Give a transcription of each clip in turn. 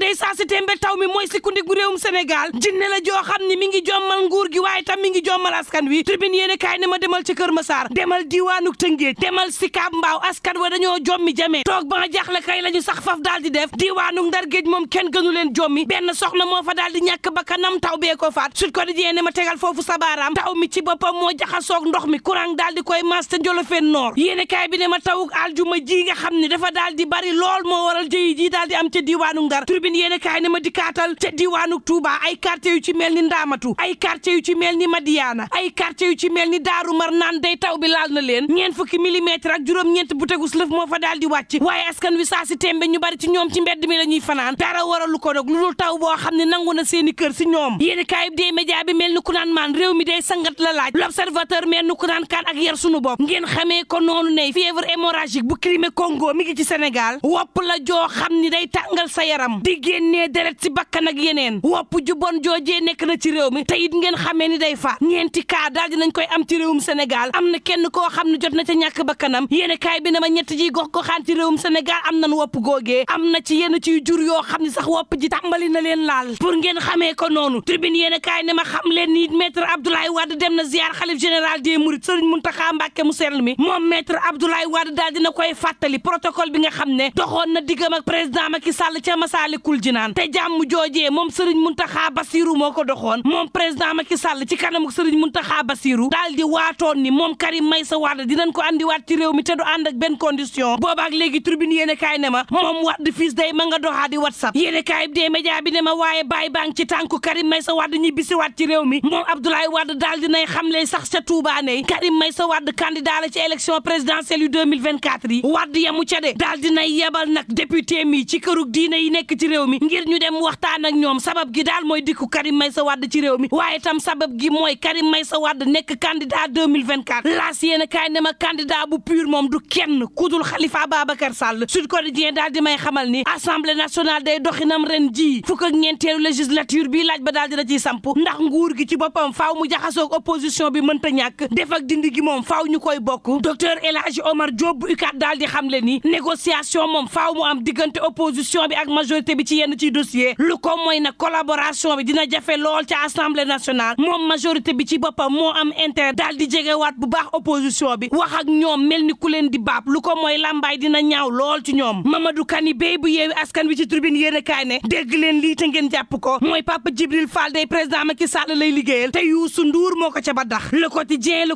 day saa si tembe taw mi mooy sikundik bu réewum Sénégal jinne la joo xam ni mi ngi jommal nguur gi waaye tam mi ngi jommal askan wi tribune yéene kaay ne ma demal ci Kër Massar demal diwaanu Tëngéej demal Sicap Mbao askan wa dañoo jommi jamee toog ba nga jaaxle kay la ñu sax faf daal di def diwaanu Ndar Géej moom kenn gënu leen jommi benn soxna moo fa daal di ñàkk bakkanam taw bee ko faat Sud Quotidien ne ma tegal foofu sabaaraam taw mi ci boppam moo jaxasoog ndox mi courant daal di koy mas te Njolofeen Nord yéene kaay bi ne ma tawuk aljuma ji nga xam ne dafa daal di bari lool moo waral jëyi ji daal di am ca diwaanu Ndar tribune yéene kaay ne ma dikkaatal ca diwaanu Touba ay quartier yu ci mel ni Ndaamatu ay quartier yu ci mel ni Madiana ay quartier yu ci mel ni Daaru Marnaan day taw bi laal na leen ñeent fukki millimètre ak juróom-ñeent bu tegus lëf moo fa daal di wàcc waaye askan wi saa si tembe ñu bari ci ñoom ci mbedd mi la ñuy fanaan dara waralu ko nag lu dul taw boo xam ne nangu na seeni kër si ñoom yéene kaay bi dee média bi mel ni ku naan maan réew mi day sangat la laaj l'observateur mel ni ku naan kaan ak yar sunu bopp ngeen xamee ko noonu ne fièvre hémorragique bu Crimée Congo mi ngi ci Sénégal wopp la joo xam ni day tàngal sa yaram di génnee deret ci bakkan ak yeneen wopp ju bon joojee nekk na ci réew mi te it ngeen xamee ni day faat ñeenti cas daal dinañ koy am ci réewum Sénégal am na kenn koo xam ne jot na ca ñàkk bakkanam yéene kaay bi na ma ñett ji gox goxaan ci réewum Sénégal am nañ wopp googee am na ci yenn ciy jur yoo xam ne sax wopp ji tàmbali na leen laal pour ngeen xamee ko noonu tribune yéene kaay ne ma xam leen ni maître Abdoulaye Wade dem na ziar xalif général des Mourides Serigne Mountakha Mbacké mu sell mi moom maître Abdoulaye Wade daal dina koy fàttali protocole bi nga xam ne doxoon na diggam ak président Macky Sall ca Massalikul Jinaan te jàmm joojee moom Serigne Mountakha Bassirou moo ko doxoon moom président Macky Sall ci kanamu Serigne Mountakha Bassirou daal di waatoon ni moom Karim Meïssa Wade dinañ ko andiwaat ci réew mi te du ànd ak benn condition boobaak léegi tribune yéene kaay ne ma moom Wade fils day ma nga doxaa di WhatsApp yéene kaay bi dee média bi ne ma waaye bàyyi baa ngi ci tànku Karim Meïssa Wade ñi bisiwaat ci réew mi moom Abdoulaye Wade daal dinay xamle sax ca Touba ne Karim Meïssa Wade candidat la ci élection présidentielle yu 2024 yi Wade yamu ca de daal dinay yebal nag député mi ci kërug diine yi nekk ci réew mi ngir ñu dem waxtaan ak ñoom sabab gi daal mooy dikku Karim Meïssa Wade ci réew mi waaye tam sabab gi mooy Karim Meïssa Wade nekk candidat 2024 laas yéene kaay ne ma candidat bu pur moom du kenn kudul Khalifa Ababacar Sall Sud Quotidien daal di may xamal ni assemblée nationale day doxinam ren ji fukk ak ñeenteelu législature bi laaj ba daal dina ciy samp ndax nguur gi ci boppam faaw mu jaxasoog opposition bi mënta ñàkk def ak dindi gi moom faaw ñu koy bokk docteur El Hadji Omar Diop bu UCAD daal di xamle ni négociation moom faaw mu am diggante opposition bi ak majorité bi ci yenn ci dossier lu ko mooy nag collaboration bi dina jafe lool ca assemblée nationale moom majorité bi ci boppam moo am intérêt daal di jegewaat bu baax opposition bi wax ak ñoom mel ni ku leen di baab lu ko mooy lambaay dina ñaaw lool ci ñoom Mamadou Kani Bey bu yeewi askan wi ci tribune yéen a kaay ne dégg leen lii te ngeen jàpp ko mooy Papa Djibril Fall day président Macky Sall lay liggéeyal te Youssou Ndour moo ko ca ba dax le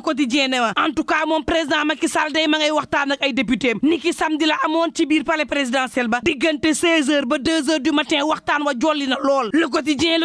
quotidien ne wa en tout cas moom président Macky Sall day ma ngay waxtaan ak ay député ni ki samedi la amoon ci biir palais présidentiel ba diggante 16h ba 2h du matin waxtaan wa jolli na lool le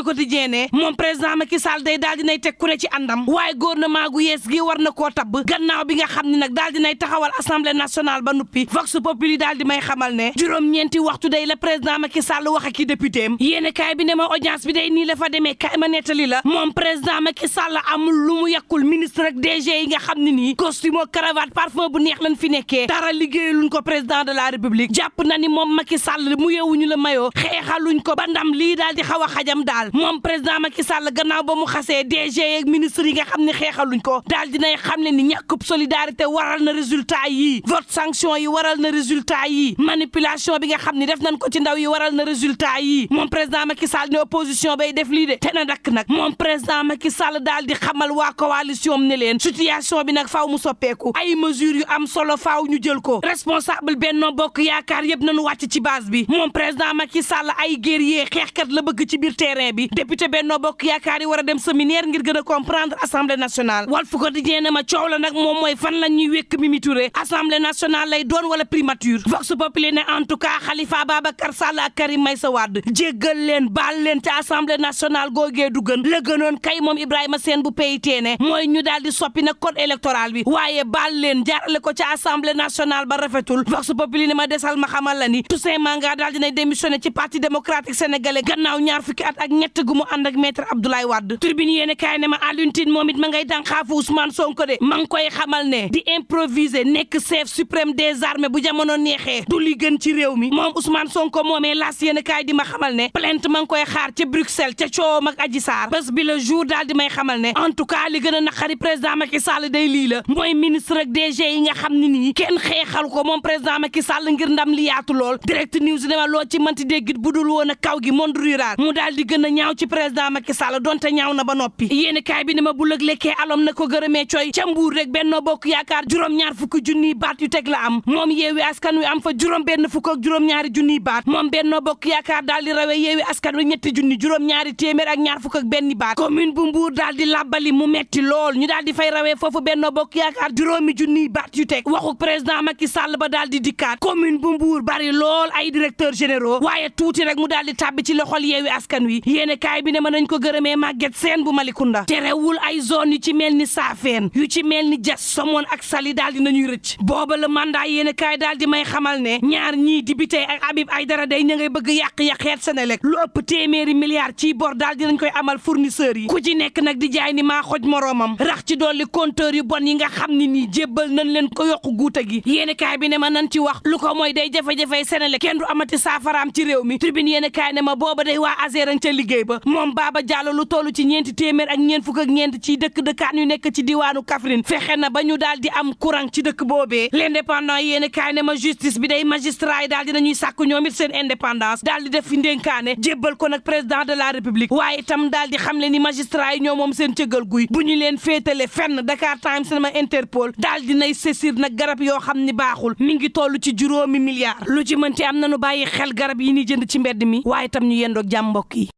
quotidien ne moom président Macky Sall day daal dinay teg ku ne ci àndam waaye gouvernement gu yees gi war na koo tabb gannaaw bi nga xam ne nag daal dinay taxawal assemblée nationale ba nuppi vox populi daal di may xamal ne juróom-ñeenti waxtu day la président Macky Sall wax ak i député am yéene kaay bi ne ma audience bi day nii la fa demee kaay ma nettali la moom président Macky Sall amul lu mu yàkkul ministre ak DG yi nga xam ne nii costume cravate parfum bu neex lañ fi nekkee dara liggéeyaluñ ko président de la république jàpp na ni moom Macky Sall mu yeewuñu la mayoo xeexaluñ ko ba ndam lii daal di xaw a xajam daal moom président Macky Sall gannaaw ba mu xasee DG ak ministre yi nga xam ne xeexaluñ ko daal dinay xam ne ni ñàkkub solidarité waral na résultat yi vote sanction yi waral na résultat yi manipulation bi nga xam ne def nañ ko ci ndaw yi waral na résultat yi moom président Macky Sall ne opposition bay def lii de te na dakk nag moom président Macky Sall daal di xamal waa coalition ne leen situation bi nag faaw mu soppeeku ay mesures yu am solo faaw ñu jël ko responsable Benno Bokk Yaakaar yëpp nañu wàcc ci base bi moom président Macky Sall ay guerrier xeexkat la bëgg ci biir terrain bi député Benno Bokk Yaakaar yi war a dem séminaire ngir gën a comprendre assemblée nationale Walf Quotidien ne ma coow la nag moom mooy fan la ñuy wékk Mimi Touré assemblée nationale lay doon wala primature Vox Populi ne en tout cas Khalifa Ababacar Sall ak Karim Meïssa Wade jéggal leen baal leen ca assemblée nationale googee du gën la gënoon kay moom Ibrahima Sène bu PIT ne mooy ñu daal di soppi nag code électoral bi waaye baal leen jaarale ko ca assemblée nationale ba rafetul Vox Populi ne ma desal ma xamal la ni Toussaint Manga daal dinay démissionné ci parti démocratique sénégalais gannaaw ñaar fukki at ak ñett gu mu ànd ak maître Abdoulaye Wade Tribune yéene kaay ne ma Alioune Tine moom it ma ngay dànxaafu Ousmane Sonko de ma ngi koy xamal ne di improviser nekk chef suprême des armées bu jamono neexee du li gën ci réew mi moom Ousmane Sonko moomee laas yéene kaay di ma xamal ne plainte ma ngi koy xaar ca Bruxelles ca coowam ak Adji Sarr bés bi le jour daal di may xamal ne en tout cas li gën a naqari président Macky Sall day lii la mooy ministre ak DG yi nga xam ne nii kenn xeexal ko moom président Macky Sall ngir ndam li yaatu lool direct news dama loo ci mënti dégg it budul woon a kaw gi monde rural mu daal di gën a ñaaw ci président Macky Sall donte ñaaw na ba noppi yéen kaay bi ne ma bu lëg lekkee alom na ko gërëmee coy ca Mbuur rek Benno Bokk Yaakaar juróom-ñaar fukki junniy baat yu teg la am moom Yewwi Askan Wi am fa juróom-benn fukk ak juróom-ñaari junniy baat moom Benno Bokk Yaakaar daal di rawee Yewwi Askan Wi ñetti junni juróom-ñaari téeméer ak ñaar fukk ak benn baat commune bu Mbuur daal di làbbali mu metti lool ñu daal di fay rawee foofu Benno Bokk Yaakaar juróomi junniy baat yu teg waxu président Macky Sall ba daal di dikkaat commune bu Mbuur bari lool ay directeurs généraux waaye tuuti rek mu daal di tàbbi ci loxol Yewwi Askan Wi yéene kaay bi ne mën nañ ko gërëmee Maguette Sène bu Malicounda terewul ay zone yu ci mel ni Saafeen yu ci mel ni Diass Somone ak Saly daal di nañuy rëcc booba la mandat yéene kaay daal di may xamal ne ñaar ñii di Bitèye ak Habib Aïdara day ña ngay bëgg yàq-yàqeet Senelec lu ëpp téeméeri milliards ci bor daal dinañ koy amal fournisseurs yi ku ci nekk nag di jaay ni maa xoj moroomam rax ci dolli compteur yu bon yi nga xam ne nii jébbal nañ leen ko yokku guuta gi yéene kaay bi ne ma nañ ci wax lu ko mooy day jafe-jafey Senelec kenn du amati saafaraam ci réew mi tribune yéene kaay ne ma booba day waa Azerañ ca liggéey ba moom Baba Diallo lu toll ci ñeenti téeméer ak ñeent fukk ak ñeent ci dëkkaan yu nekk ci diwaanu Kaffrine fexe na ba ñu daal di am courant ci dëkk boobee l'indépendant yéene kaay ne ma justice bi day magistrat yi daal dinañuy sàkk ñoom it seen indépendance daal di def fi ndénkaane jébbal ko nag président de la république waaye itam daal di xam le ni magistrat yi ñoo moom seen cëggal guy bu ñu leen féetale fenn Dakar Times sama Interpol daal dinay saisir nag garab yoo xam ni baaxul mi ngi toll ci juróomi milliards lu ci mënti am nañu bàyyi xel garab yi ni jënd ci mbedd mi waaye itam ñu yendoog jàmm mbokk yi